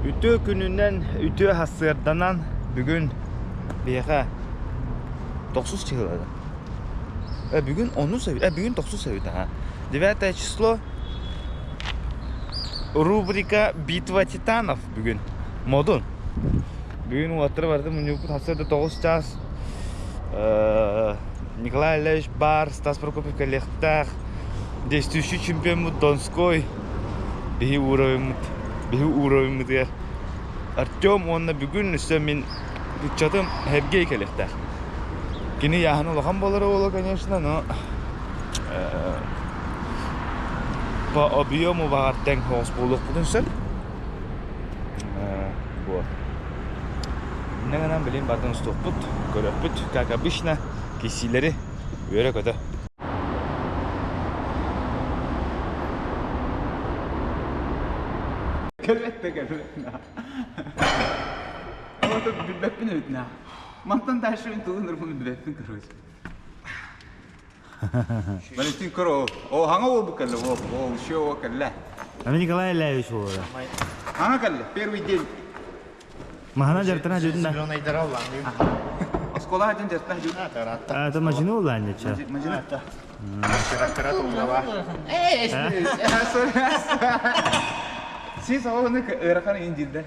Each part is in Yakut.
Үтүө күнүнэн, үтүө сарсыарданан бүгүн биһиэхэ тохсус чыһыла да. Бүгүн онус эбит, бүгүн тохсус эбит аха. Девятое число рубрика «Битва титанов» бүгүн. Модун. Бүгүн уолаттары барытын мунньубуппут сарсыарда 9 чаас Николай Ильич Бар, Стас Прокопьев кэлиэхтээх, действующий чемпиоммут Донской, биһи уровеммыт, биһи уровеммытыгар Артем уонна бүгүн өссө мин ыччатым Сергей кэлиэхтээх. Кини яһын улахан буолара буолуо, конечно, но по объему баҕар тэҥ соҕус буолуохпутун сөп. Вот. Иннэ гынан билин барытын устуохпут, көрүөхпүт, как обычно, киссиилэри үөрэ-көтө. Кэлбэт да кэлбэт. Вот билбэппин эбит на. Мантан дальше мин тугун ырбын билбэппин короче. Валентин Коров. О, хаҥа уолбут кэллэ, о, о, еще о кэллэ. А Николай Ильич буолла. Хаҥа кэллэ, первый день. Махана дьартана дьүтүн да. Оскуола дьон дьартана дьүт. А, это мажину улаанньа ча. Мажина. Сис оҕону ыарахан индирдэ.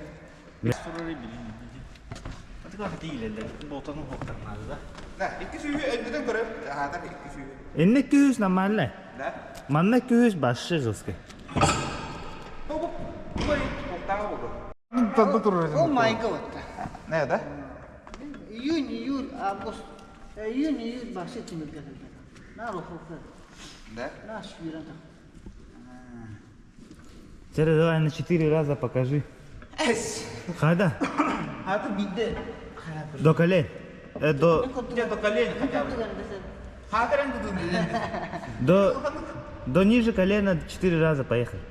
Икки сүүһү өйдөтөн көрөр. Аата икки сүүһү. Инне күһүс нормально. Да? Манна күһүс башшы жестко. О май год. Не, да? Июнь, июль, август. Июнь, июль башшы тимирге. На руху. Да? На швиран. Теперь давай на четыре раза покажи. Эс. Хада. Хата бидде. До колен. До Где до колена хотя бы. Хатаран до до ниже колена четыре раза поехали.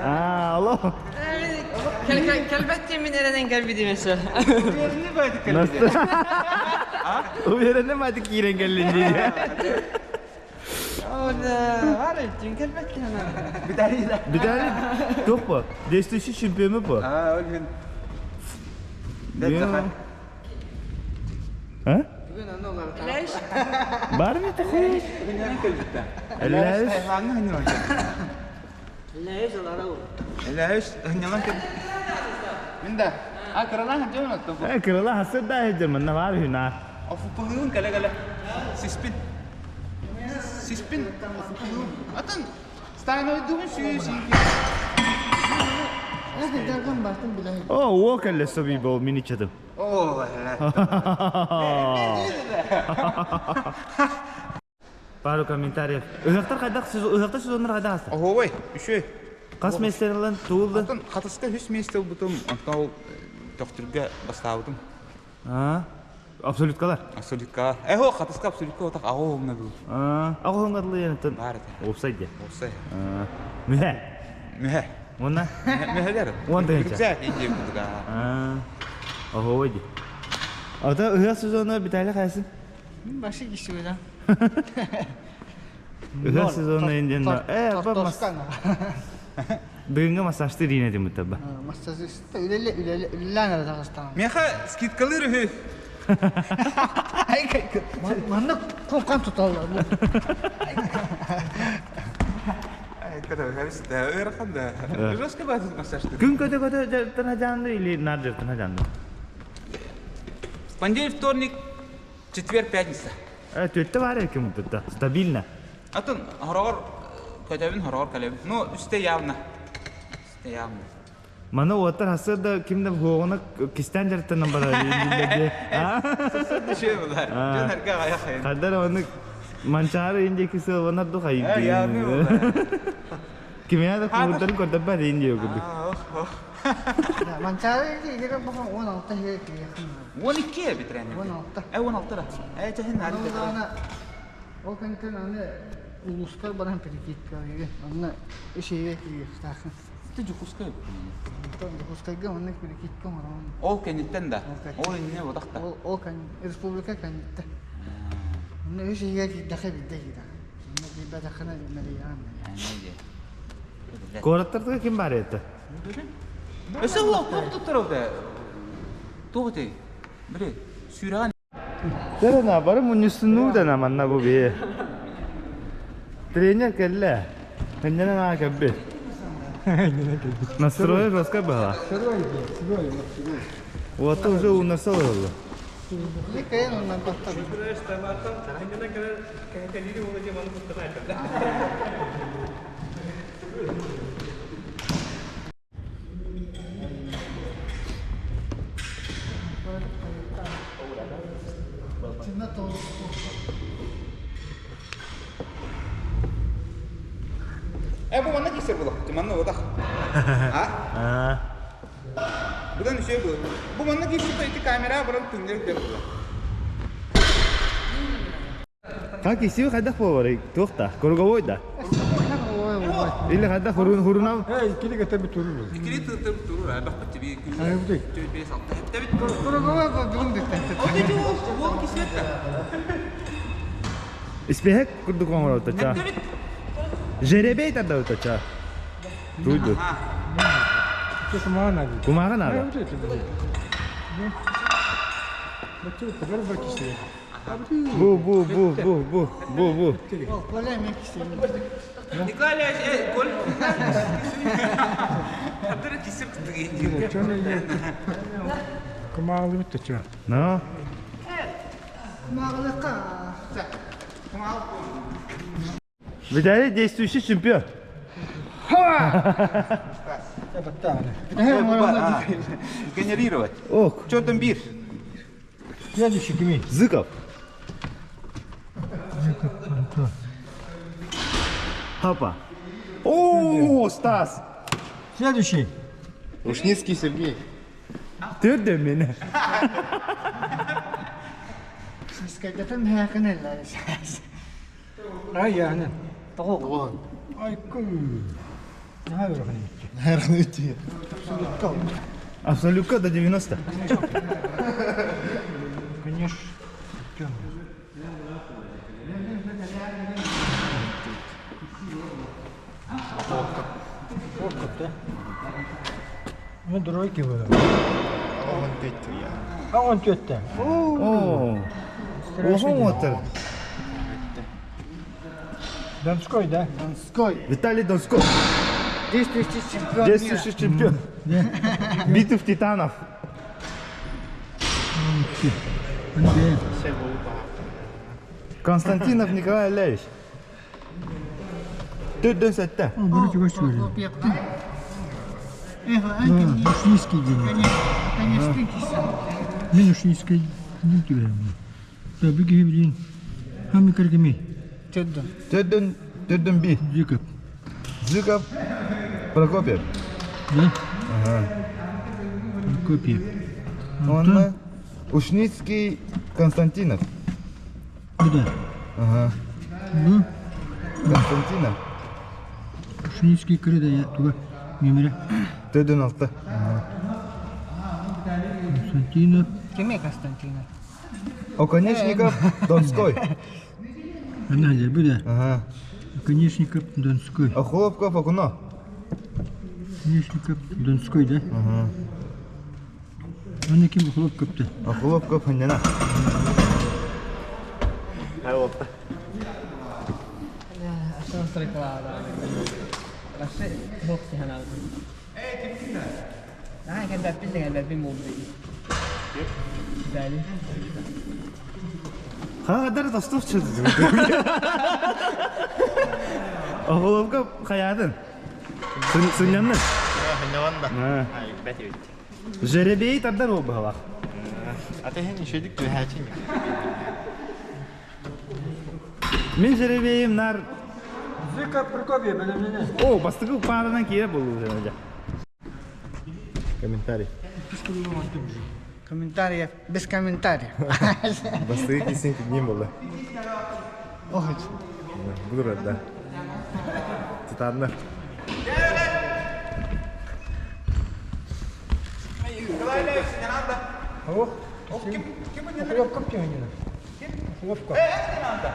А, алло. Кэлбэттин мин эрэнэн кэлбитим өссө. Уверена, мать киирэн кэллин дии. Виталий, туох бу? Действующий чемпиону бу. А, ол мин. А? Бар ми такой? Элэш. Элэш, Минда. А, кыралаан дьон оттон. Э, кырала хасыр да хеджер манна бар хүна. Офупулуун кэлэ-кэлэ. Сиспин. Сиспин. Офупулуун. Атын стайнойдугун сүү сиики. О, уо кэллэ соби бол мини чатым. О, Пару комментариев. Ыһыахтар хайдах ыһыахтар сезоннар хайдах аста? Оһуобай, үчүгэй. Хас миэстэлэн туулду? Атын хатыска үс миэстэ ылбытым, онтон ол төхтүргэ бастаабытым. А, абсолюткалар. Абсолютка. Эхо, хатыска абсолютка отак аҕа уһуҥна дуу. А, аҕа уһуҥна янытын. Баар этэ. Офсайд де. Офсайд. Мүһэ. Мүһэ. Уонна? Мүһэлэр. Уон тыһыынча. Рюкзак индия курдук. А, оһуобай ди. Ата ыһыах сезона Виталий хайсын? Башы киши да. Ыһыах сезона индиан. Э, ба мас. Бүгүҥҥү массажты диин этим бутта Массажист үлеле үлеле үллән Казахстан. Меха скидкалыр үһү. Манна кулкан туталлар. Ыарахан да. Жестко баатыт массажты. Күн көтө-көтө дьарыктана дьаанды или наар дьарыктана дьаанды? Понедельник, вторник, четверг, пятница. Э, түөттэ баар эркин бутта. Стабильно. Атын хороҕор көтөбүн, хороҕор кэлэбин. Ну, үстэ явно. Үстэ явно. Маны уоттар хасыр да ким да буоҕуна кистээн дьарыктанан барар дииллэргэ. Сысыр булар. Дьон эргэ аҕайах хайын. Хаддар оны манчаары индики сылванар ду хайын. Э, явно булар. Кимиэ да куурдарын көрдөрбөт индия курдук. Манчаары игере бахан 16 хе киһи. 12 битрен. 16. Э, 16 да. Э, чэһин наады. Ол кэнниттэн аны улууска баран перекидка онно ишиге киирихтаахын. Ити Дьокуускай Онтон Дьокуускайга маннык перекидка оҥоромун. Ол кэнниттэн да? Ол кэнниттэн. Ол иннинэ ботах да? Ол, ол кэн республика кэнниттэн. Онно үс ыйга киирдэххэ биирдэ киирэҕин. Онно киирбэтэххинэ мэлийэҕин. Эмиэ Куораттарга ким баар этэ? Өссө туох туттарар да? Туох этэй? Били, сүүрэҕин Дэрэ бары мунньустунуу да манна бу бие. Тренер кэллэ. Кэннинэн аа кэлбит. Настрой жестко было. Вот уже у нас было. Кайын оннан тохтор. Э, бу манна киирсэр буолуох. Манна буолбатах. А? Аа. Будан үсүө буолуох. Бу манна киирсибит ити камера баран түҥнэри үтэр буолуох. Как исиби хайдах буоларый? Туох да? Круговой да? Или хайдах хурун хурунам? Эй, иккили кытта турur. Иккили тыытып турur, бахпыт тебе Айыбды. 4 5 6 Хепте бит. Круговой бүгүн бүттэ. Ол дети ол кисет да. Испиһек курдук оҥороточа. Хепте бит. Жеребей тардабытача. Туйду. Чё кумаҕа наада. Кумааҕы наада. Бачча бар бар киси. Бу бу бу бу бу бу бу. Ол Коля мен кисейм. Николай э Коль. Хабдыр кисеп кытыгы. Чё не Кумаҕалы битте чё. Но. Мағылыққа. Виталий действующий чемпион. Генерировать. Ох, Чё там бир? Следующий кими? Зыков. Папа. О, Стас. Следующий. Ушницкий Сергей. Төрдө мени. Скайдатан хәкін әлі. Ай яны. Тоғы. Ай кум. Наһаа өрөхөн итти. Наверное, идти. Абсолютно до 90. Конечно. Тёмный. Хлопков, да? Ну, тройки было. Он петь я. А он тетя. О. Охон отыр. Донской, да? Донской. Виталий Донской. Действующий чемпион мира. Действующий чемпион. Битв титанов. Константинов Николай Ильич. Төрдөн сәтте. Хлопьяптын. Эх, анти. Ушницкий день. Конечно, кисейм. Мен Ушницкий день тебе. Да, беги, блин. Хами каргами. Төрдөн. Төрдөн, төрдөн би. Зыков. Зыков Прокопьев. Да? Ага. Копия. Онна Ушницкий Константинов. Куда? Ага. Ну, Константинов. Ушницкий крыда я туда. Мемре. Төрдөн алты. Константинов. Кеме Константинов? Оконечников Донской. Она буда. Ага. Конечников Донской. Охлопков Окуно. Конечников Донской, да? Ага. Аны ким Хлопков-то? Охлопков Ханьяна. Ха, дар тостов чыды. Охлопков хаятын. Сыннянны. Ханьяванда. А. Ай, бәт бит. Жеребей тардар ол бағалақ. Ата хен ишедик түһәчин. Мен жеребейім нар... Зыков Прокопьев, белемнене. О, бастығы парадан кейі болу уже. Комментарий. Комментариев. Без комментариев. Бастығы кесен кеден болды. Ох, Бұдыр да. Титаннар. Николай Ильич, не надо. Ох. О, ким, ким не надо? Хлопка птица. Хлопка. Э, не надо.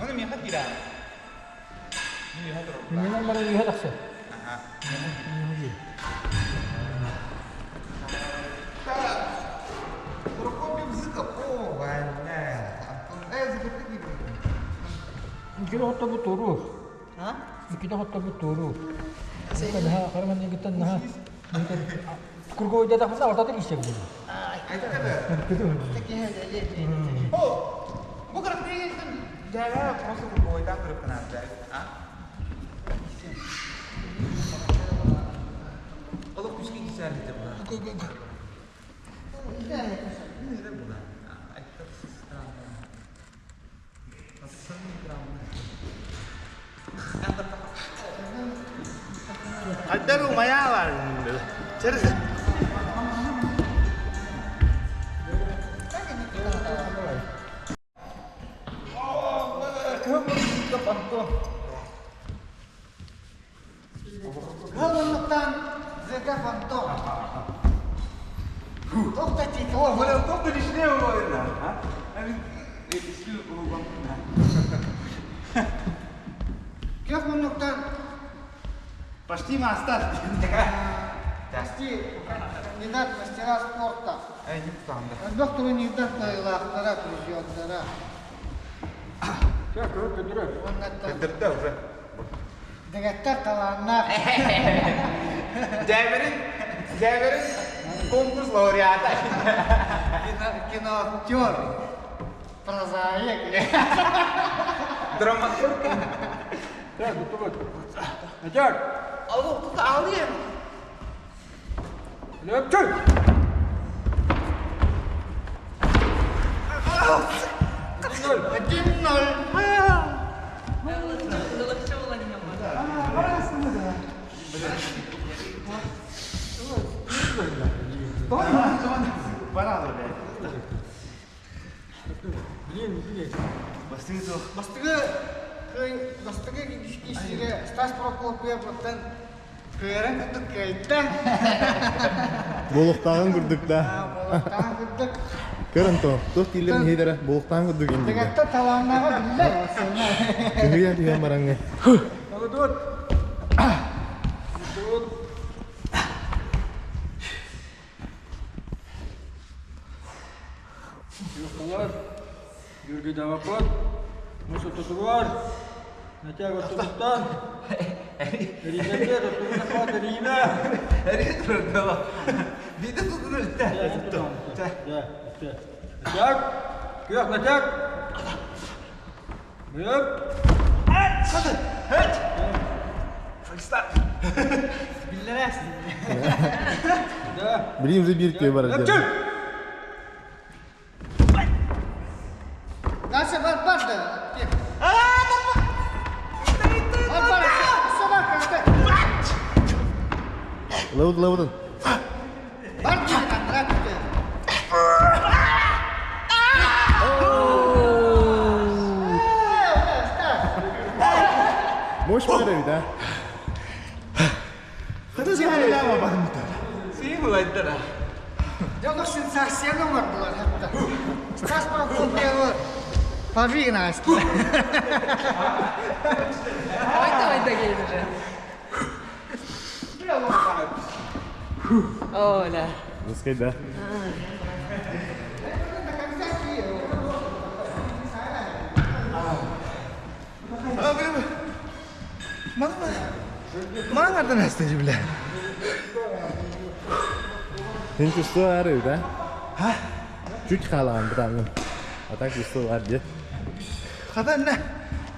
Оны миэхэ киирэ. Менен бары үйе тахса. Прокопьев зыка. О, вайна. Э, зыка Икки хотто бу туру. Икки хотто бу туру. Наха карман егиттен наха. Курго да тахса ортата кишсе бу. О, бу кыракты жага просто курговойдан кырыптан а? Олох күскэ кисээр этэ була. Хайдар умаялар. Через Галаннаттан Зыка Фантом. Тоқта тиит. О, бля, топ лишне буолла. А? Көх муннуктан Почти мастер. Почти кандидат мастера спорта. Э, не тутаанда. Элбэх турнирдар кыайыылаахтара, призердара. Уоннаттан Кырдырда уже. дэгеттэр талааннаах. Дәберин, дәберин конкурс лауреата. Киноактер, прозаик. Драматург. Так, готово. Натяг. Алло, тут алыем. Лепчик. 1-0. Блин, блин. Бастыгы Бастыгы бастыгы киһире Стас Прокопьев оттан кыайран курдук кыайда. Буолуктааҕын курдук да. Буолуктааҕын курдук. Көрөн то, туох дииллэрин иһидэрэ буолуктааҕын курдук иннигэ. Дэгеттэр талааннааҕа биллэр. Күһүйэн түһэн бараҥҥа. Молодец. Тут. Юхталар. Юргий Давакот. Муса Тутуар. Натяг Оттугуттан. Ринәке, Оттугуттан, Рина. Әрет турдала. Биде тутун үлтә. Натяг. Көх, натяг. Бүйіп. Хәт. Факстар. Биллэрээсин. Да. Билим уже биир көй барар Лепчик. дьэ. Дальше бар бар да. Бар бар. Собака. Лабыт лабытын. Бар диэн андрат. Мощь бар эбит а. Хата сиһэлээх баһымыта. Син булайдара. Дьонор сенсацияны оҥордулар хатта. Стас Прокопьевы побигнаас. Ойда-ойда келді уже. Оля. Ныскай да. Мана ардан астыжы бля. Сен чувство ар эбит а. Чуть хаалаҕын бытаҥҥын. А так чувство бар дьэ. Хата не.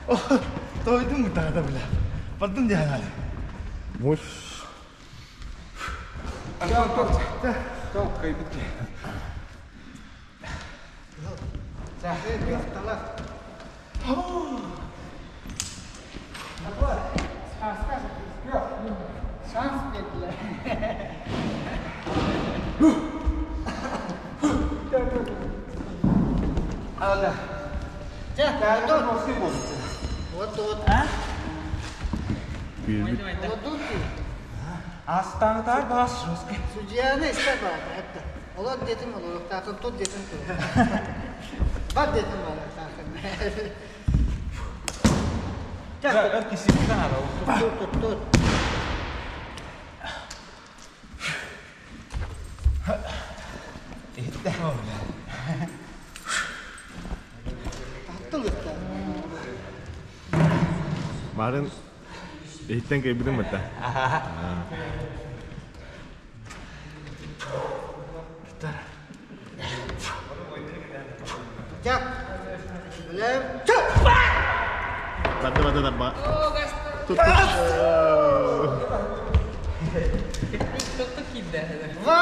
О, тойдум бутаада бля. Бардым диһанал. Мощь. Тоқ кайбит. Шанс бердилер. Алда. Дьэ, Вот вот. А? Күүрбүт. Астаҥытаар баас жесткий. Судьяны истэ баата эттэ. Олор диэтим олоруктаахын тут диэтим тур. Бар диэтим олоруктаахын. Өр киситтен ара. Тут тут тут. Таттыл ытта. Марын иһиттэн кэйбитим бытта. Чак. Билем. Барды барды дарба. Ва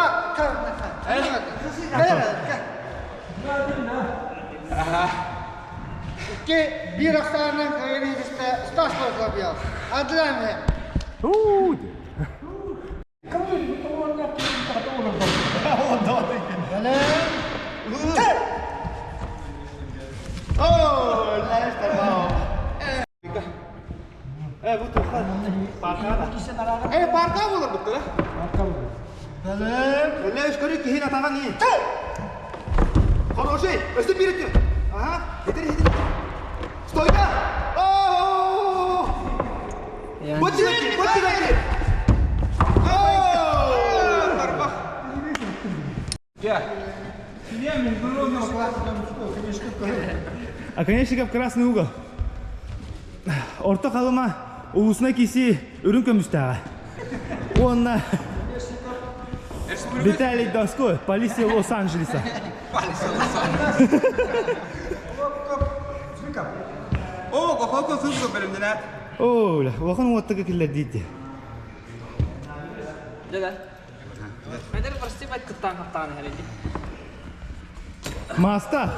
Икки биир ахсаанынан кыайан Стас Прокопьев. Адлан. Э, парка болар быттыра. Эле өскөрү киһин атаҕан ии. Хороший, өстө биир Ага, хитер хитер. Стойка! О! Вот тебе, вот тебе. О! Тарбах. Оконечников красный угол. Орто Халыма улусuna киси үрүн көмүстээҕэ. Уонна Виталий Донской, полиция Лос-Анджелеса. О, кохоко сызгы бөлүмдүнэ. О, улахан уоттага киллер диити. Да-да. Мэдэр прости бат кыттаан хаттаан иһэрин. Маста.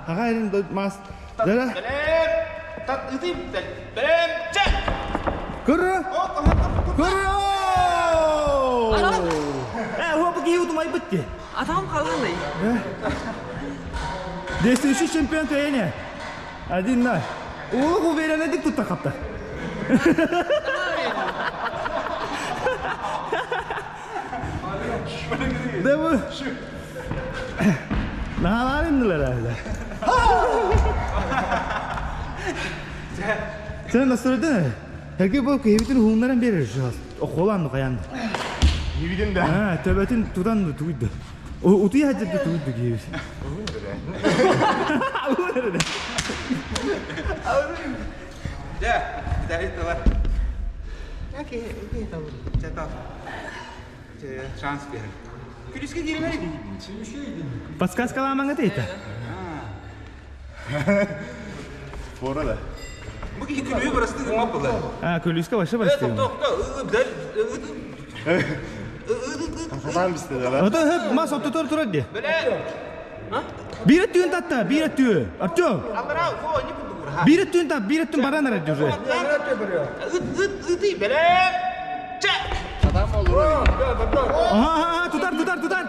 Аға мас. Да. Бэлэм! Тат ытым бэлэм! Чэ! Көрө. Көрө. Э, хуапа киһи утумай битти. Атам қалғандай. Действующий чемпион кыайне. 1-0. Улук уверенный тутта капта. Да bu. Наалар индилер әлі. Сен настырдың. Herkes bu kıyafetin huğunların verir şu an. O kolandı kayandı. Yürüdüm de. Ha, töbetin tutan da tuydu. O utuyu hacı tuydu gibi. Уун эрэ. Дьэ, Виталий тылар. Чэ, тал. Чэ, шанс бер. Күлүскэ киирмэри. Подсказкаламаҥа тейта. Фора да. Бу киһи күлүгү бырасты гыммат буолар. А, күлүскэ вообще Э, бастыгым. тоқтоо, тоқтоо, ы, Хатан бисте да. Ото хөп мас оттотор турар ди. Бэлэм! Биир өттүн татта, биир өттү. Артем, Аллара, фо, не буду гур. биир өттүн тат, биир өттүн баран арар уже. Ыт, ыт, ыты, бэлэм! Чэ! Ага, ага, тутар, тутар, тутар.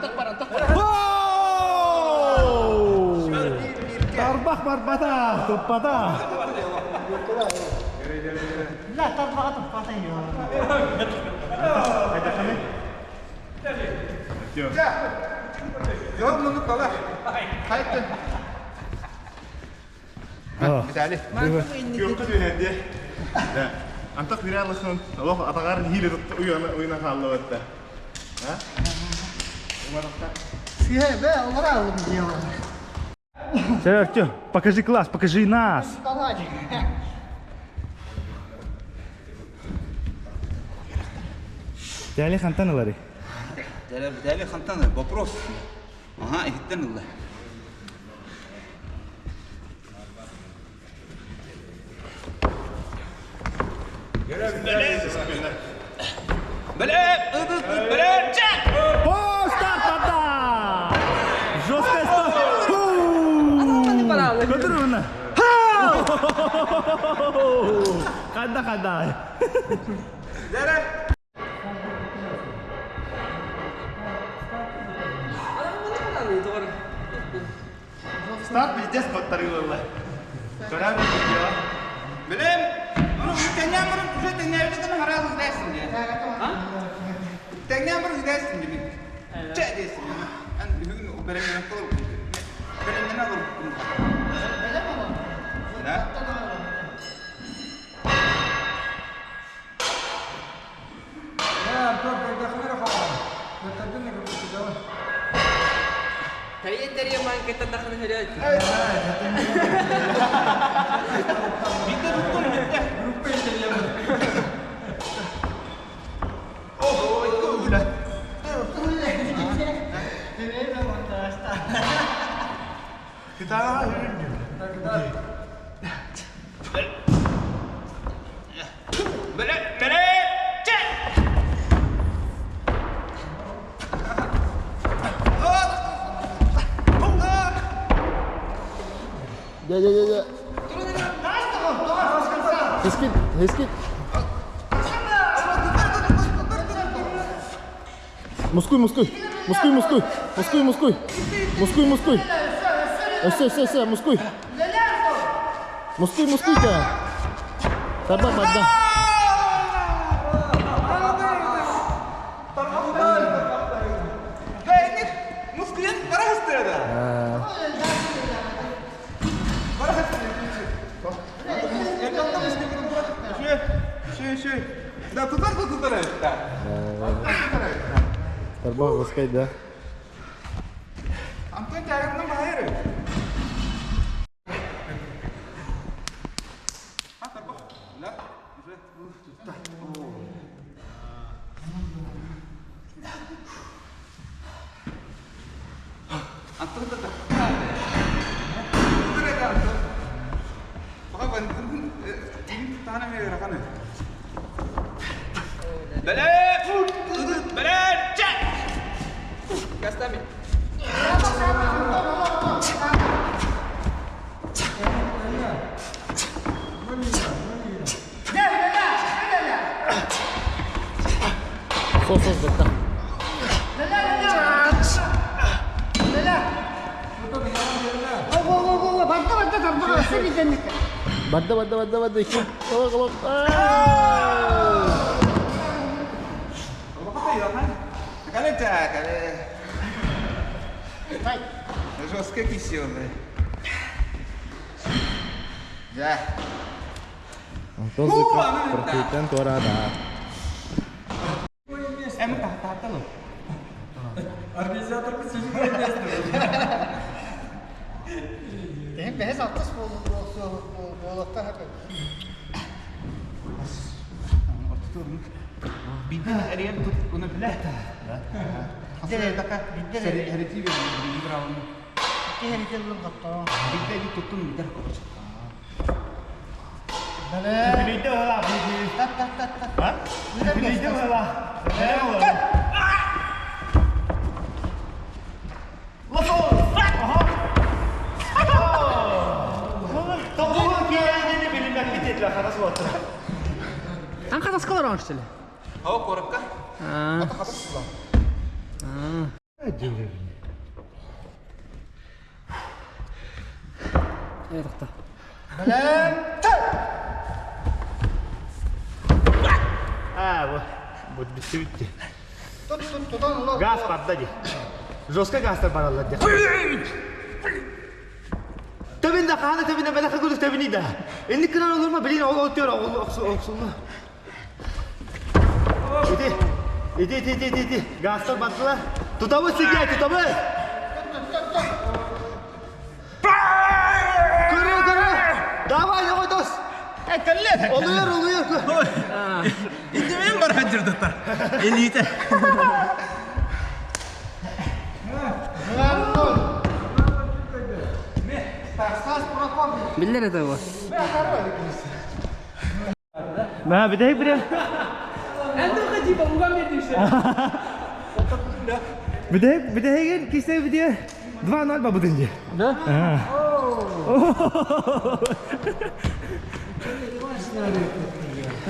Оу! Тарбах барбата, туппата. La тарбаға туппата Yok муну кала. Хайты. Виталий. Күөххэ түһэрдэ. Да. Антах биралыхын, олох атаҕар хииле уйана уйна хааллыбатта. А? Сие, бе, олар алым диyor. Все, Артем, покажи класс, покажи нас. Давай. Виталий хантан ылары. Виталий хантан вопрос. Ага, иһиттен ылла. Бэлэм! Ыт, ыт, ыт, бэлэм! Чэ! О, старт барда! Жесткая старт. Атам баралы. Көтөр мына. Қанда қанда. Дәрә! Атам баралы, doğru. Старт пиздец баттарылла. Көрәм видео. Бэлэм! Аны тэҥнээн баран уже тэҥнээбитин хараал ыгдайсың дии. Тэҥнээн баран ыгдайсың дии. Чэ дейсиң. Эн бүгүн бэлэмнэнэ бэлэмнэнэ олорбуккун. Да? Тэрийэн тэрийэн маҥкыттан тахсан иһэрэ. Bitti tuttun bitti. Oh, икки угула. Бэлэ, бэлэ, чэ! Дьэ, дьэ, дьэ, дьэ. Хискит, хискит. Мускуй, мускуй. Мускуй, мускуй. Мускуй, мускуй. Мускуй, мускуй. Өссө, өссө, өссө, мускуй. Мускуй, мускуй да. Тарба барда. Мускуйан барахастыра да. Да, тутар да тутар да. Тарба мускай да. Антон тягымнан баһайыр. Антон да Сос, сос, да. Барда, барда, барда, барда. Олох, олох. Жестко кисел, да. Антон Зыков прокуйтан туорада. Эм тахтаталу. Организатор седьмое место. Бэс алтыс буолуохтар Биден эрiyен тут уну биле. Хасырдака херети бир браун. Бидде ди туттун бидер коч. Билейде ыла, Билейде ыла. Ан хатаскалар оҥоштулар. О, коротко. Ата хатас Э тохто. А, вот. Вот бүттү. Газ барда ди. Жестко газ баралар ди. Табин да хана табин да бәләхә күлү табини да. Инде кынан олурма билин ол отıyor ол оксулну. Иди. Иди иди иди иди иди. Газтар бардылар. Тутабы сигә, тутабы. Көрө көрө. Давай, давай дос. Oluyor oluyor. Инде бар хаджырдыттар. Элите. Биллер это его. Мә, бидәй бирә. Антон Хаджиба, угам бердиши. Бидәй бидәйген кисә бидә 2-0 ба будын Да?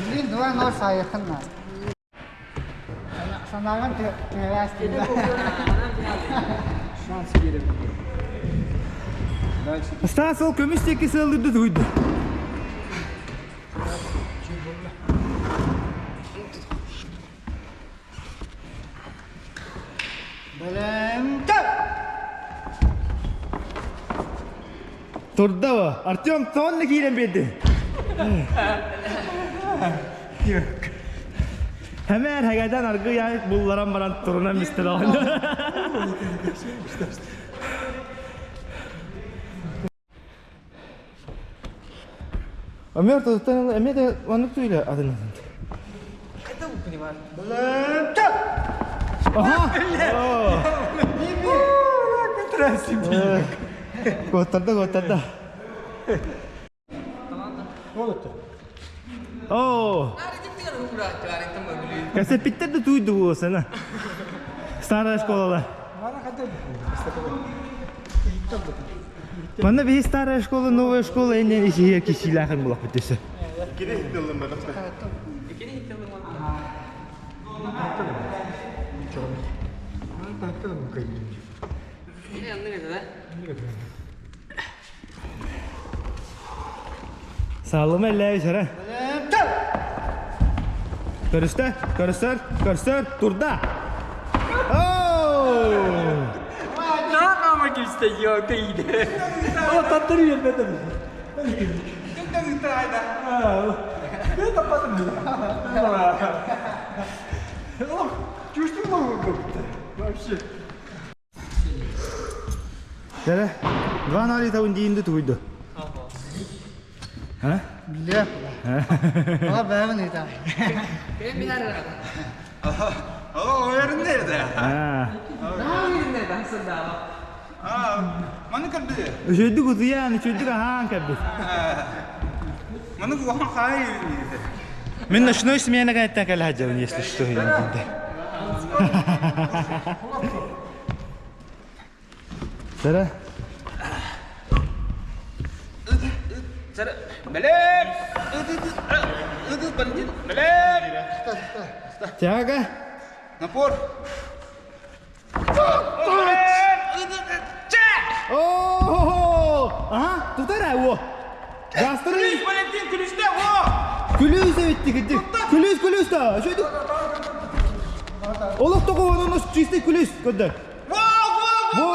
Блин, 2-0 сайыхын. Санаган терәс. Шанс берем. Дальше. Стас ол көмүс теки сылдырды туйду. Турда ба. Артем сонно киирэн биэрди. Hemen хэгэтэн аргы яйык булларан баран турунан мистер Ömer tuttan эмиэ да маннык түйүлэ атын атын. Аха! Куоттарда, куоттарда. Оо! Кэсэппиттэр да тууйду буолсана. Старая школала. Манна биһи старая школа, новая школа иннен исиһиэ кисиилээхин булахпыт өссө. Кини иһитиллин бадахта. Саалыма эллээби сара. Көрүстэ, көрүстэр, көрсөр, турда. Оу! Наама кистэ йоо тейде. О таттыр yerмедим. Ben tapmadım. Чувствую вообще. Кэрэ, два ноль табын диинди тугуйду. А? Билиэ. Ала бэйэбин ыытаҕын. О, уверенный да. Аа. Маны көрдү. Үчүгдүк утуйан, үчүгдүк аһаан кэлбит. Маны куһаҕан хаай. Мин ночной смена кэнниттэн кэлэ сылдьабын, если что, Сара. Бэлэм! Бэлэм! Тяга. Напор! О-хо-хо! Ага, тутар о. Гастры. Күлүүс, Валентин, күлүүстэ, о! Күлүүс эбитти кити. Күлүүс, күлүүс да. Шөйдүк. Олох тоҕо онон чистый күлүүс көрдө. Во, во, во! Во.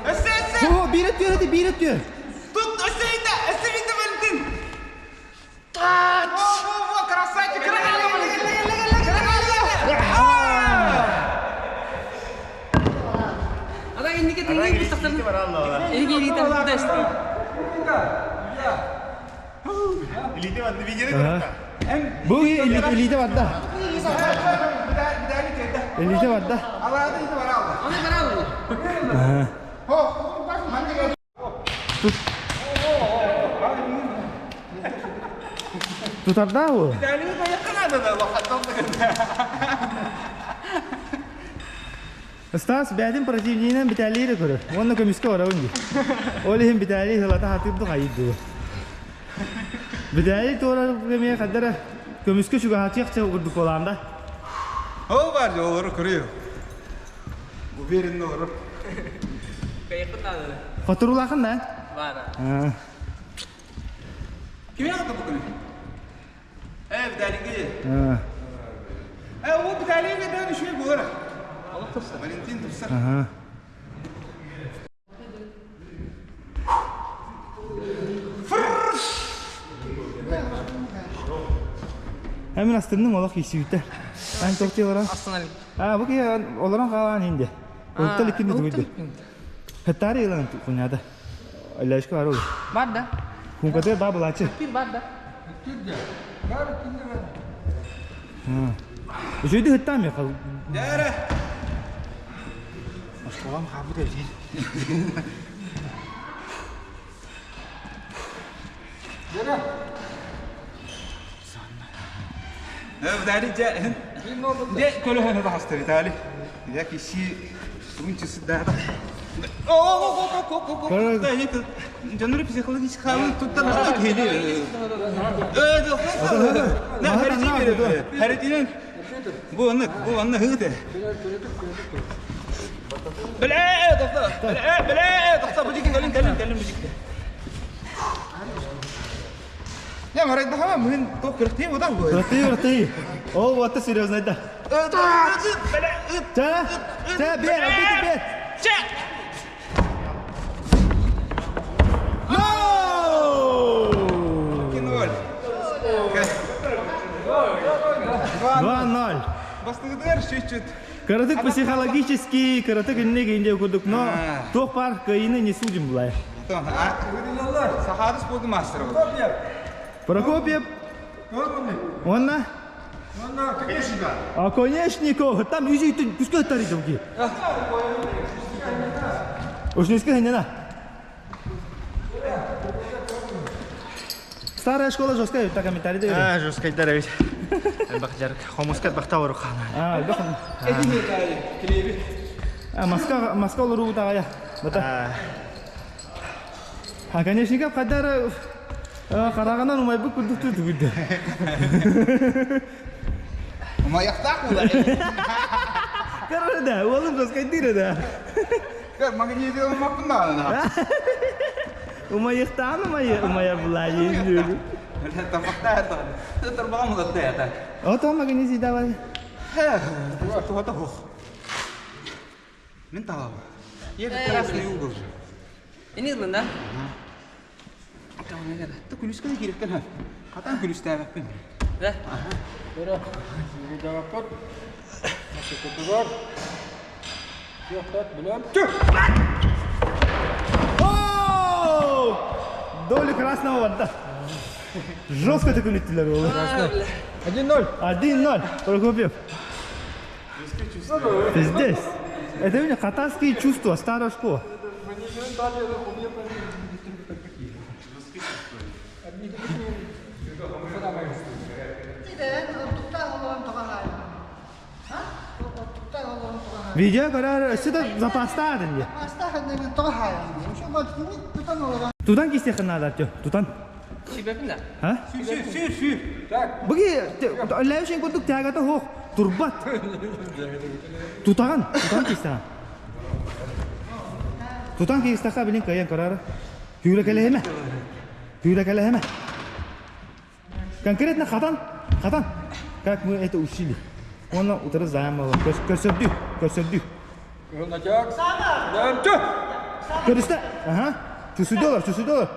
Өссө, өссө! Во, биир өттүөр эти, биир өттүөр. Тут өссө ита, өссө ита, Валентин! Во, во, во, красавчик! Ана инники тиҥҥин быстахтарын Илиитэ барда, видеоны көрдө. Бу илиитэ барда. Илиитэ барда. Тутарда ол. Стас бэйэтин противнигынан Виталийы көрөр. Уонна көмүскэ барабын дии. Ол иһин Виталий сылата хатыырдык айыыр Виталий туорар кэмигэр хайда эрэ көмүскэ чугаһатыахча курдук буолаан да. Ол бар олору көрүө. Уверенно олорор. Хотурулаахын да? Баара. Кими аҕата бу күнү? Э, Виталийге. Э, ол Виталийге да үчүгэй буолар. Валентин тупсар. Ага. Hemen астынным олох киссүүтэ. Ан токтий олорон. Астана А, бу киһи олорон хаалаан инде. Уттал иккинди тугуйду. Хаттаары ылан куняда. Аллашка бар ол. Бар да. Кункатыгар баа булаачы. Пир бар да. Үчүгүйдүк ыттаам я. Дәрі. Осколам хаабыт эбит. Э, Виталий, дьэ, дьэ, көлөһөнө таҕыста Виталий. Дьэ, киси тугун чысыдаата. Дьоннору психологически хаалын туттан киһини. Э, на харитин харитинен бу анны бу анны хыты. Бля, тохто. Бля, бля, тохто, бу дикин кэлин кэлин кэлин бу дикин. Я марайд бахама мын тоқ кыртый одан ғой. Братый, братый. Ол вот серьезно это. Ча, ча, бер, бер, бер. Чуть-чуть. Кыратык психологический, кыратык инник инде курдук, но туох бар кыайыны не судим булай. Сахары спорт мастера. Прокопьев. Онна? Оконешников. Там үзүйтүн күскө тарыйды буги. Ушнеска хенена. Старая школа жесткая, так комментарий дают. А, жесткая даровить. Бахтар, хомуска бахтавру хана. А, бах. А, Москва, Москва лору тагая. Бата. А, конечно, кадар караганан умайбы курдук түгүдү. Умаяктак була. Карада, олым жесткая дыра да. Көр, магнезиум маппында. Умайыктан умай, умая булай. Табакта тарбагам улатта. Ото магнезий давай. Мен талап. Ер красный угол же. Ini да? Ты күлүскө кириктен ха. Катан күлүстәбәппин. Да. О! Доли красного вода. Жестко так улетели. 1-0. 1-0. Прокопьев. Здесь. Это у меня катарские чувства, старая школа. Видео көрөр, өссө да запастаадын дии. Тутан кистехин надо, Артем. Тутан. Сибепин да? А? Сүүр, сүүр, сүүр. Буги, ләвшен курдук тягата хох. Турбат. Тутаган, тутан кистехан. Тутан кистеха билин кайан карара. Хүрэ кэлэһэмэ. Хүрэ кэлэһэмэ. Конкретно хатан, хатан. Как мы это учили. Оны утыры заямалы. Көрсөрдү, көрсөрдү. Көрүстэ. Ага. Чусудолар, чусудолар.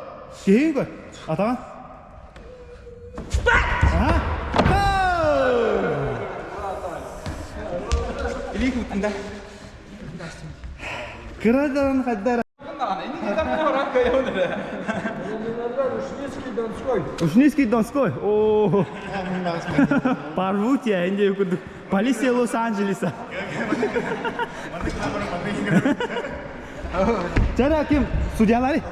Киһи көр. Атаҕан. Ага. Илии куттанда. Кырадан хаддара. Ушницкий Донской. О, порву тебя, инде курдук. Полиция Лос-Анджелеса. Чара ким? Судьялары.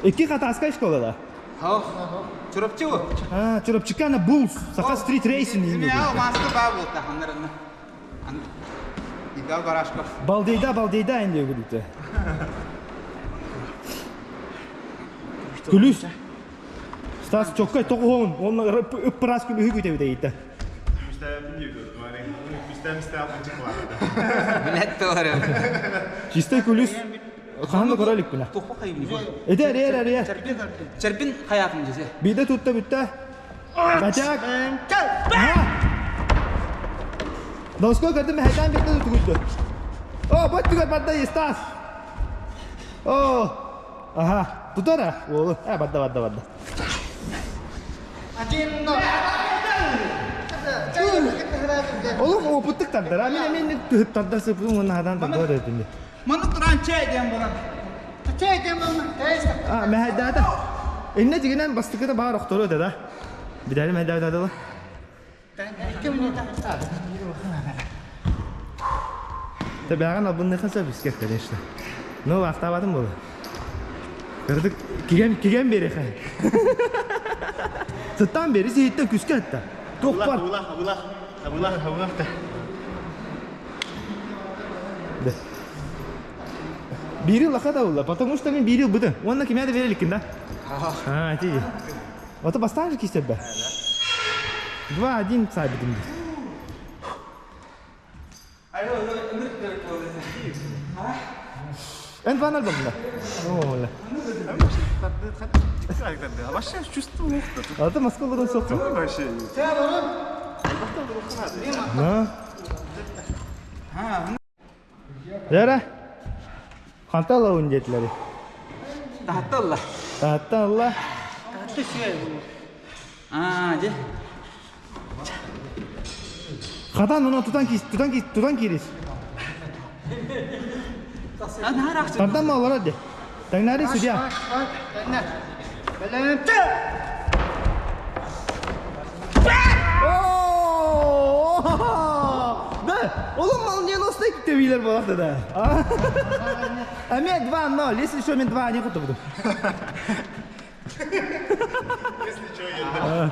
Икки Хатаска школа да. Чурапчы. А, Чурапчикана Буллс. Саха стрит рейсинг. Мен маска ба болта ханнарына. Игал Барашков. Балдейда, балдейда инде курдук. Күлүс. Стас чоккай тоғуон, онна ыппырас күлү хүгү тебите итте. Чистай күлүс. Ханны көрөлүк бүнә. Туху хайым. Эдер, эр, эр, эр. Черпин хаятым жесе. Биде тутта бүтте. Бачак. Донской көрдүм, хайдан битте тугуйду. О, бот түгөр бадда Стас. О. Аха, тутара. О, э, бадда, бадда, бадда. Олум опыттык тардар. А мен мен түһүп тардар сыпын оны хадан тардар өтүндө. Маны туран чай дем баран. А, мәһәдәдә. Инне дигәннән бастыкы да бар охтору да. Бидәре мәһәдәдә да. Табиған абынны хаса бискә, конечно. Но вақтабадым болды. Көрдік, киген, киген бері хай. Сыттан бері сейіттен күске атта. Тоқ бар. Абылах, абылах, абылах. Да. Бири лаха да була, потому что мен бири быды. Онна кимә дә береликин да? А, тиди. Ото бастан же кисеп бе. 2-1 сабитим. Эн ванал бабла. О, Вообще чувствую. Ото Москвадан соқты. Вообще. На. Яра. Хантала үндетлери. Тахталла. Татталла. А, же. Хатан оны тутан кис, тутан кис, тутан кирис. Тардан ма олорор де. Таҥнари судья. Да, олом молниеносный тебилер болады да. А мен 2-0, если что, мен 2 не буду. Если что, я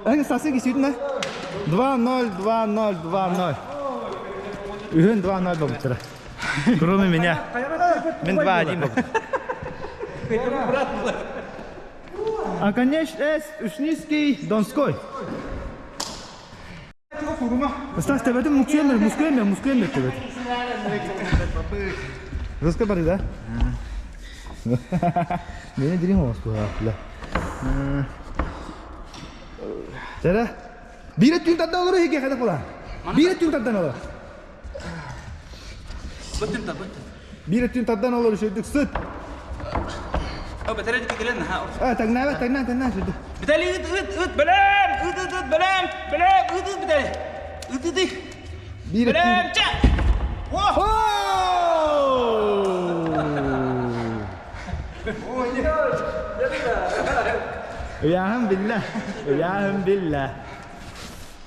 Эн сасы кисүтүнэ. 2-0, 2-0, 2-0. Үһүн 2-0 болуптара. Кроме меня. Мен 2-1 болуп. А конечно, С, Ушницкий, Донской. Стас, тебетин муксуемер, мускуемер, мускуемер тебет. Русская бары, да? Мени дирин оңоспу, бля. Тәрә. Бире түн тардан олору хеге хайдах була. Бире түн тардан олор. Бөттүм та бөттүм. Бире түн тардан олору шөйдүк сыт. О, бэтэрэ кэлэн ха. А, тагнаба, тагна, тагна шөйдүк. Битали ыт ыт ыт бэлэм ыт ыт ыт бэлэм бэлэм ыт ыт битали. Ыт ыт ыт. Бире түн. Бэлэм ча. О! Ыйааһын биллэ, ыйааһын биллэ.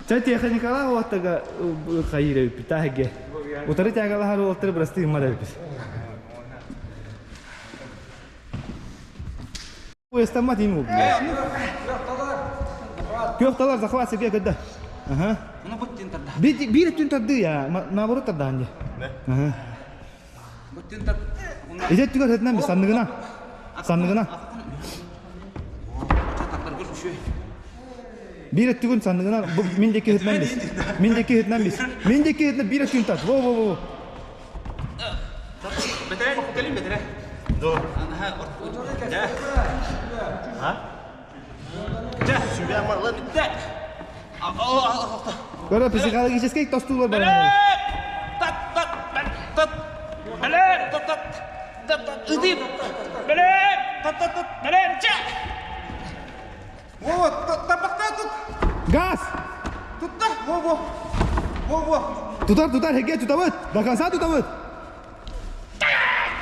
Чэ техникалаах уоттага хайыыр эбиппит таһыге. Утары тягалаһар уолаттары бырастыы гыммат эбиппит. Поястаммат иин буолду. Күөх талар захват сиргэ көрдө. Аха. Ону буттин тарда. Биир өттүн тардыы я, наоборот тардаан дии. Аха. Буттин тар. Ити өттүгэр өтүнэн би санныгынан. Санныгынан. Биир өттүгүн санныгынан бу мин диэки ыһытынан бис. Мин диэки ыһытынан бис. Мин диэки ыһытынан биир өттүгүн тарт. Во во во. Бэтэрэ кэлин бэтэрэ. До. Аха. А? Себя мала. Көрө психологический тостуулар бар. Тат тат тат. Бэлэм тат тат. Тат тат. Ыты. Бэлэм тат тат тат. Бэлэм ча. Во, тапакта тут. Газ! Тутта. Во, во. Во, во. Тутар, тутар, хеге тутабыт. До конца тутабыт.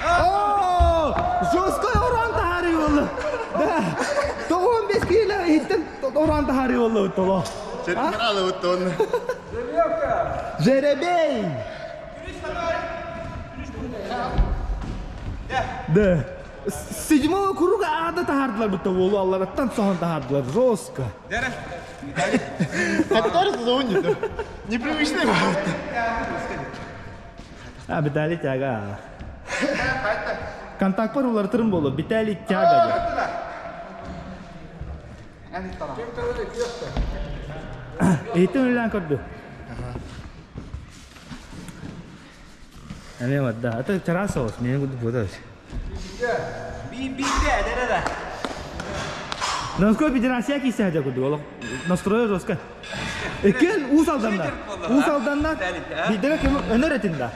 О, жесткой оран тахары болду. Да. Тоғын бес кило иттен оран тахары болду толо. Черкаралы вот он. Жеребей! Да. Седьмого круга ада тахардылар бутта болу аллараттан соған тахардылар. Жестко. Который зоне Непривычный А, Виталий Тяга. Контакт бар улар тырым болу. Виталий Тяга. Эйтин үлән көрдү. Эме вот да. Это чарас соус. Мен буду буду. Би би да да да. Донской федерация кийсе хажа курдук олох настрой жестко. Экен уус алданна. Уус алданна. Бидere кем өнөр этинда.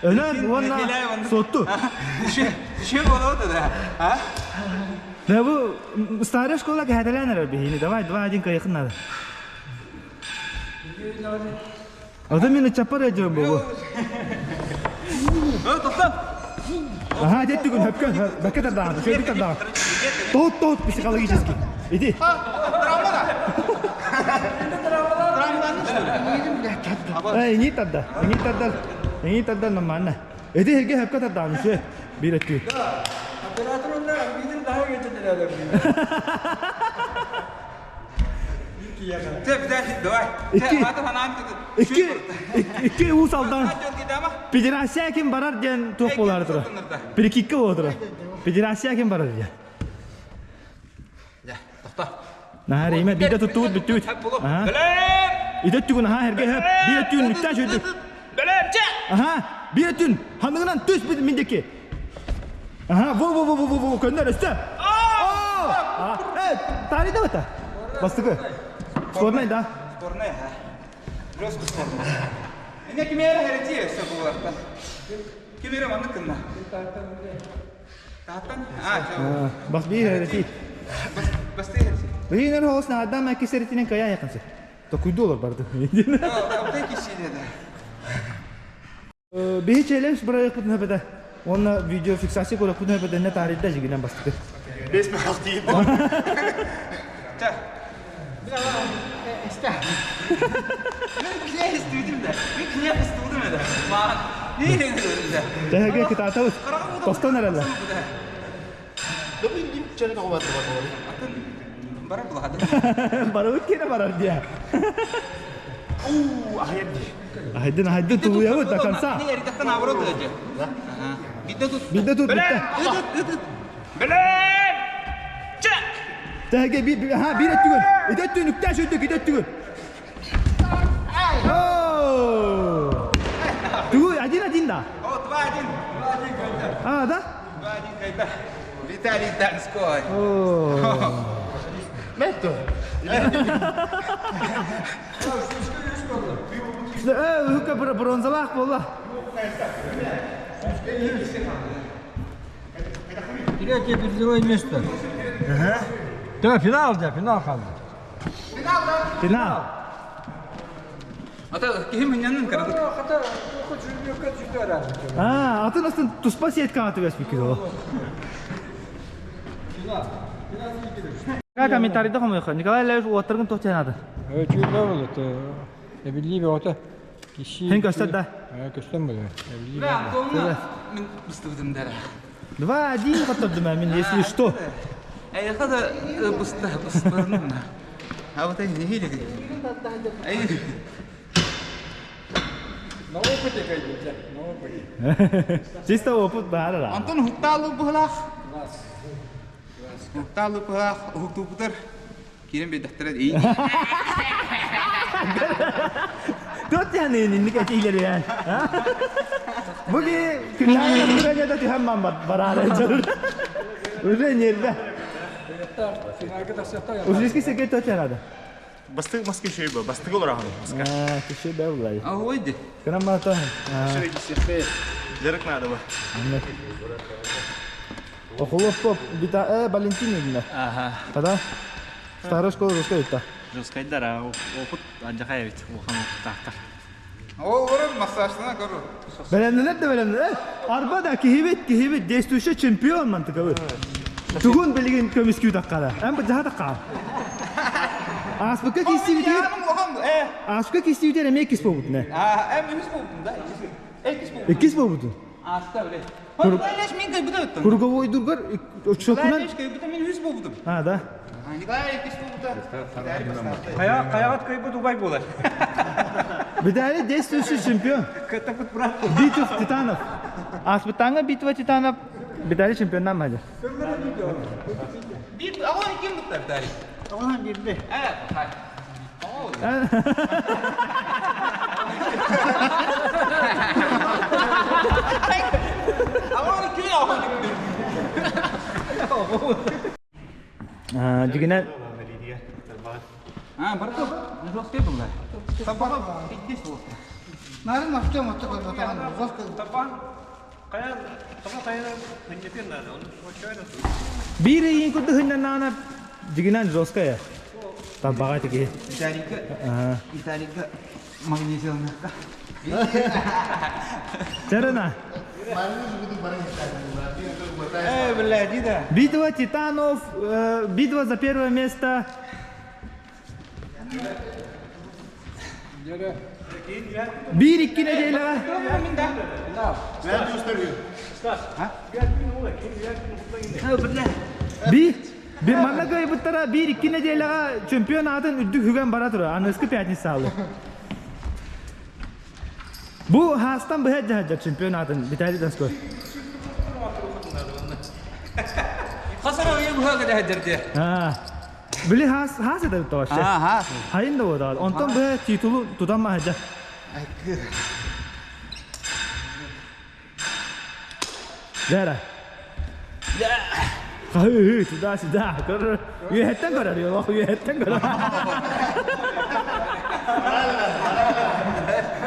Өнөр уонна сотту. Ши болот да. А? Да бу старая школа кэһэтэлээн эрэр биһини. Давай 2-1 кыайыхын надо. Ото мин ыччаппар өйдүөм бу. О, тоқтан. Ага, дед түгүн хөпкөн, бәкке тардаан, шөйдүк тардаан. Тоот, тоот психологически. Иди. Эй, не тарда, не тардар, не тардар нормально. Иди херге хөпкө тардаан, үсө. Бир өттү. Оператор онна виден daha geçen Теп, давай. Икки. Ата ханан. Икки, икки уус алдан. Федерация ким барар диэн туох буолар тура. Прикидка буола тура. Федерация ким барар диэн. Тоқта. Наһаа имэ биирдэ туттубут бүттүбүт. Аха. Бэлэм! Ити өттүгүн аха эргэ хөп. Биир өттүгүн үктэ шөйдүк. Бэлэм ча! Аха. Биир өттүн ханныгынан түс бит миндеки. Аха, во во во во во во көннөр өстө. А, э, тали да бата. Бастыкы. Скорнай да. Спорная, ха. Жестко спорная. Эне кимere hereti өсө буларта. Кимere манны кынна. Тааттан? А, Бас биир hereти. Бас бас hereти. Биир хоос наадам кисеретинен кая якынсы. Токуйду олор барды. Биһи челлендж бырайыакпытын өпөтө. Уонна видеофиксация көрөкпүтүн өпөтө не таарыйда жигинен бастыкы. Бес махал тиийдим. Тэһэгэ кытаатабыт. Тостон эрэллэр. Барыбыт киэнэ барар диэ. Ахайдын ахайдын тулуйабыт до конца. Бидде тут битте. Тэһэгэ би ха бир өттүгүн. Ити өттүгүн үктэш өттүк ити өттүгүн. Тугу один-один да? О, 2-1. 2-1 А, да? 2-1 кайда. Виталий Донской. Метто. Э, бронзалаах буолла. Третье призовое место. Да, финал, да, финал қалды. Финал. Ата ким миннен кырдык. Хата, хоть жүлде А, атын астын туспа сеткаға түбәс бүкіл ол. Как комментарийда хомойха? Николай Левич уоттаргын тоқ чайнады. Чүлде болды. Эбилли бөҕөтө. Киши. Хин көстөр да. Көстөн болды. Эбилли. Бля, Антонна мен быстыбытым дара. 2-1 котордум мен, если что. Эй, хада бысты быстырным. А вот они не видели. Эй. На опыте кайдете, на опыте. Чисто опыт баар. Антон хуктаалу быһылаах. Хуктаалу быһылаах хуктуптар. Кирен бедахтара эй. Тут яны инник этилер ян. Буги күннәр күрәгә дә түһәм барар. Уже нерве. Ужиски секе то чарада. Бастык маска шөй бу. Бастык олар ахын. Маска. А, кеше дә булай. А ойды. Кырама то. Шөй кисепе. Жарык надо бу. Охолоп поп бита э Валентин дигән. Ага. Када? Старая школа русская бит. Жускайдар, опыт анжакай бит. Улахан опыттаахтар. Ол орын массажына көрү. Белемнелер де белемнелер. Арба да кихибит кихибит действующий чемпион мантыгы. Тугун билген көмүскүү таккара. Эм бу жаха такка. Аспыкка кистибитер. Аспыкка кистибитер эме кис болбут не. А, эм үс болдум да. Экис болдум. Экис болбут. Аста биле. Николай мен кайбыта өттүм. Круговой дургар чокунан. Николай кайбыта мен үс болдум. А, да. Николай экис болду. Каягат кайбы Дубай болар. Видали действующий чемпион. Битва титанов. Аспытаңа битва титанов. Видали чемпионнан мады. Бит, а он ким бутта Виталий? Оған бирде. Э, хай. А он ким а он Дигенен А, барто. Жестко был. Табан. Здесь вот. Нарын мақтан отты көрбөтаған. Жостко. бир иин курду хыннан дигенен жесткая. Табага тиги. Виталика. Виталика магнезионка. Чарана. Э, бля, дида. Битва титанов, битва за первое место. Бир икки неделя. Би би манна кайбыттара бир икки неделяга чемпион атын үрдүк хүгэн бара тура. Аныскы пятница алы. Бу хастан быһа жаһа чемпион атын Виталий Донской. Хасара уйы буха гада хадерде. А. Били хас хас это то вообще. Ага. Хайын да болады. Онтон быһа титулу тутан махаджа. Жара. Хы туда сюда. Көр. Үйеттен көрөр, yok, үйеттен көрөр.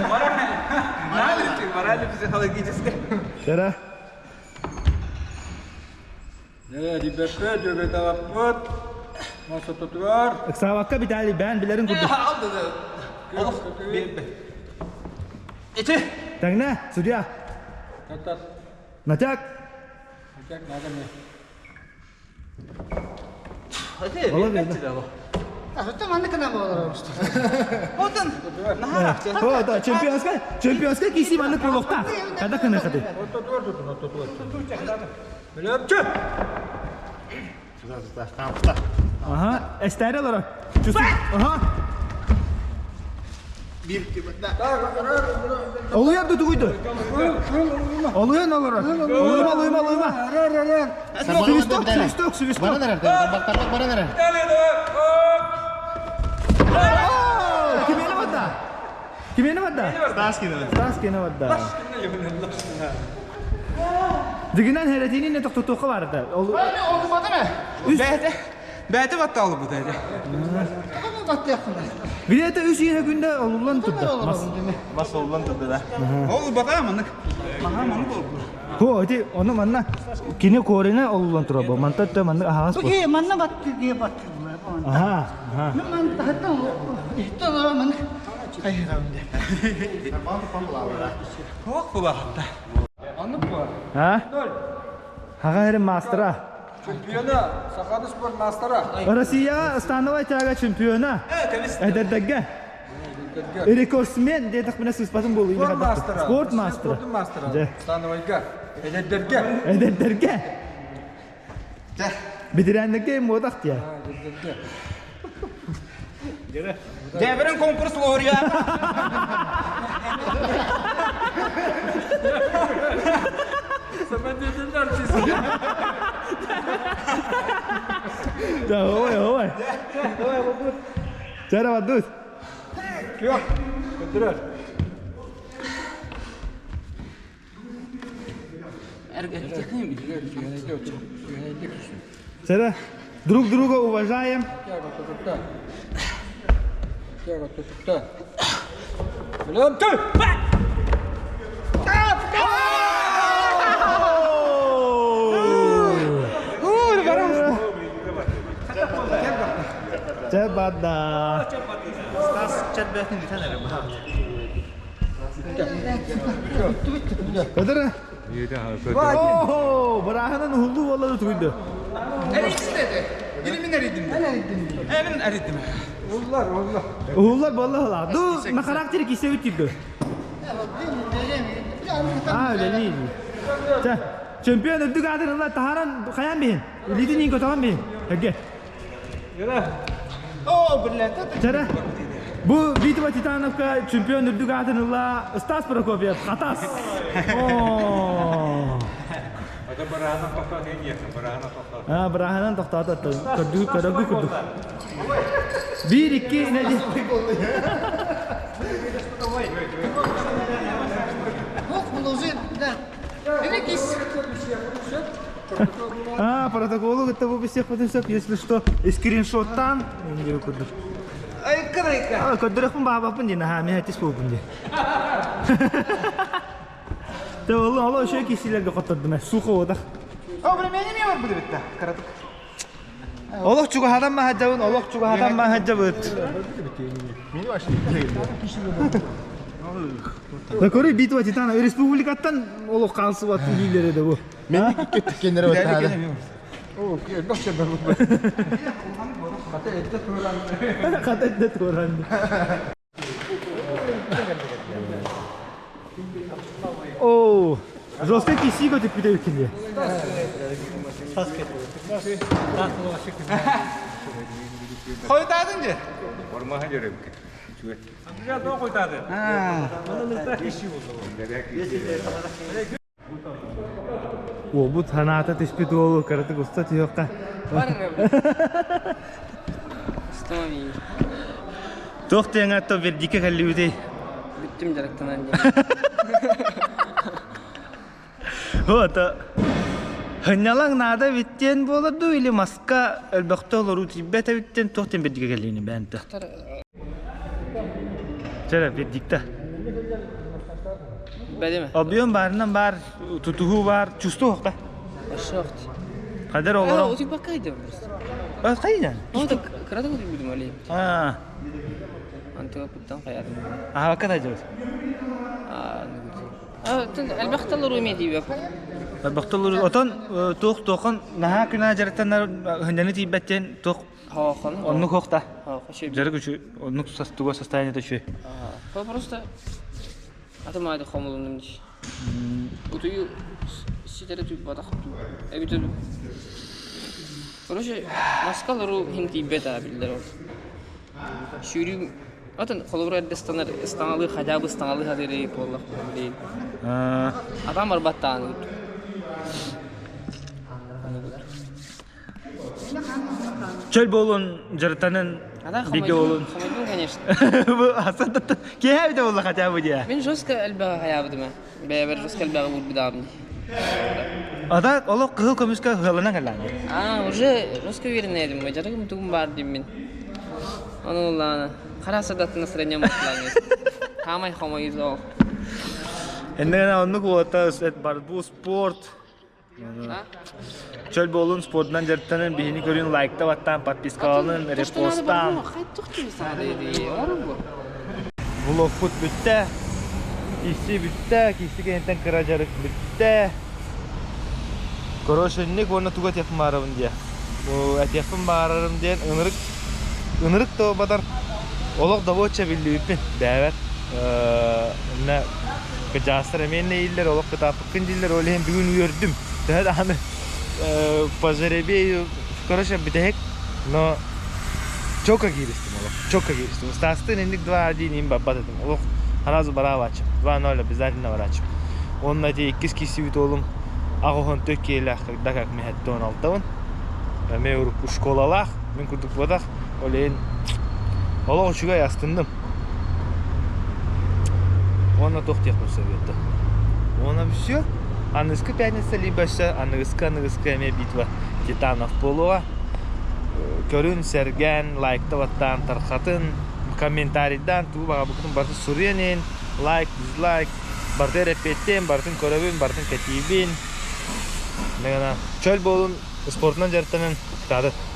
Мораль, мораль психологическая. Жара. Ребята, ребята, вот. Ыксаабакка Виталий бээн билэрин курдук. Ити. Тэҥнэ, судья. Натяк. О, да, чемпионская, чемпионская киси маннык буолуохтаах. Когда кынахаты? Ага, эстээри олорор. Ага. Олуйар да тугуйду? Олуйан олорор. Олуйма, олуйма, олуйма. Свисток, свисток, свисток. Баран эрэр, баран эрэр. Кимиэнэ барда? Кимиэнэ барда? Стас кине. Стас кине барда. Дигинэн хэрэтиини не тохтотуохха барда. Бэйэтэ бэйэтэ баттаалыбыт этэ. Билете үс иһэ күндэ олуллан турда. Мас. Мас олуллан турда да. Ол бата маннык. Маха маннык болбу. Хо, ити ону манна кини корена олуллан турар бу. Манта өттө маннык аһаҕас бу. Бу манна батты дие батты. Аха, аха. Мен тахтан ихтан мен хайырамды. Хок булахта. А? Хаға эрин мастера. Чемпиона, Саханы спорт мастера. Россия становая тяга чемпиона. Эдердеге. Рекордсмен дедік міне сыспатын болу. Спорт мастера. Спорт мастера. Спорт мастера. Становайга. Эдердерге. Эдердерге. Бедерәннеке модақ тия. Дәбірін конкурс лауреаты. Самодеятельный артист. Да, ой, ой. Чара бадус. Yok. Götürür. Чара, друг друга уважаем. Чэ бада. Көтөр. Охо, бараханын хулду боллары туйду. Эрийдим dedi. Илимин эрийдим. Эмин эрийдим. Уһуллар болла Ду на характер кисе өтүдү. А, үлелей. Чэ, чемпион үрдүк аатын тахаран хаян бейін. Илитин иң көтөҕөн бейін. Эге. Чара. Бу Битва Титановка чемпион үрдүк аатын ылла Стас Прокопьев Хатас. О. А, бараһанан тохтоото. Көрдүк, көрдүк, көрдүк. Бир, икки, неди. А, протоколу это вы всех потенциал, если что, скриншоттан. А, көрдөрөхпүн баабаппын дии, наһаа мин этис буолбун дии. Те ол ол ошо кисилерге коттордум, сухо одах. О, времени не бар будет да. Каратык. Олох чугаһадан маһаджабын, олох чугаһадан маһаджабыт. Да көрүй битва титана республикаттан олох қалсыбат лидері де бу. Мен кеттиккеннер баттаада. Катетте туранды. О, жестко киси көтүп бүтөбүт кинде. Хойтадын же. О, бу таната түспүт уолу караты густа түйөкка. Туох тиэҥэ вердикке кэллибитий? Бүттүм жарыктанан Вот. Хыннялаң наада биттен буолар или маска өлбөхтө олору тиббет биттен туохтен вердикке кэллини бээнтэ. Чара вердикта. Бәдеме? Объем барынан бар, тутуһу бар, чувство хоқта. Шохт. Кадер олору. Отук бакка идем просто. Хайынан? Кыратык утуйбутум олей. Аа. Антыгаппыттан хайаатым. Аһаакка да дьыбыт. Элбэх талар уйме диибэп. Элбэх талар отон туох туохан наһаа күнаа дьарыктанар хынньаны тиийбэттен туох оннук хохта. Дьарык үчү оннук туга состояние үчү. Просто атым аайды хомулунум дии. Утуйу ситэри түйбатах эбитэ дуу. Короче, маска олоруу иһин тиийбэт аа биллэр ол. Сүүрүүм Отон холобура эрдэ ыстанар ыстаҥалыы хотя бы ыстаҥалыы сатыыр буоллах билигин. Атам барбаттаан Чөл буолун дьарыктанын бигэ буолун. Хомойдум, конечно. Киэһэ бүтэ буолла хотя бы диэ. Мин жестко элбэҕи хайаабытым ээ. Бэйэбэр жестко элбэҕи уурбутаабын дии. Ата олох кыһыл көмүскэ ыһыаланан кэллэҕин дии. Аа, уже жестко уверенный этим. Дьарыгым тугум баар дииммин. Ону ыллаана. Хара садатын настроением буоллаан. Хаамай хомойуу ол. Эннэ оннук уота борьбу спорт Чөл буолун спордунан дьарыктанан биһини көрүн лайкта баттаан подпискаланын репостаан Влогпут бүттэ киси бүттэ киси кэнниттэн кыра дьарык бүттэ Короче инник уонна тугу этиэхпин баарабын диэ бу этиэхпин баарарым диэн ынырык ынырык да батар олох добуочча биллибиппин бээбэр иннэ кыдьаастар эмиэ нэйиллэр олох кытааппыккын дииллэр ол иһин бүгүн үөрдүм төһө даҕаны по жеребею короче бүтэһик но чётко кииристим олох чётко кииристим Стастын инник 2-1 им барбат этим олох сразу бараабааччым 2-0 обязательно барааччым уонна ити иккис киирсибит уолум аҕыһын тө киэлээх когда как миһэтте он алтабын эмиэ урукку школалаах мин курдук буотах ол иһин олох үчүгэй астынным уонна туох диэхпин сөбүөттэ уонна все аныгыскы пятница либо өссө аныгыскы аныгыскы эмиэ битва титанов буолуоҕа көрүн сэргээн лайкта баттаан тархатын комментарийдаан тугу баҕарбыккытын барытын суруйан иһин лайк дизлайк барытын эрэппиэттиэм барытын көрөбүн барытын кэтиибин чөл буолун спортунан дьарыктанын кытаатын.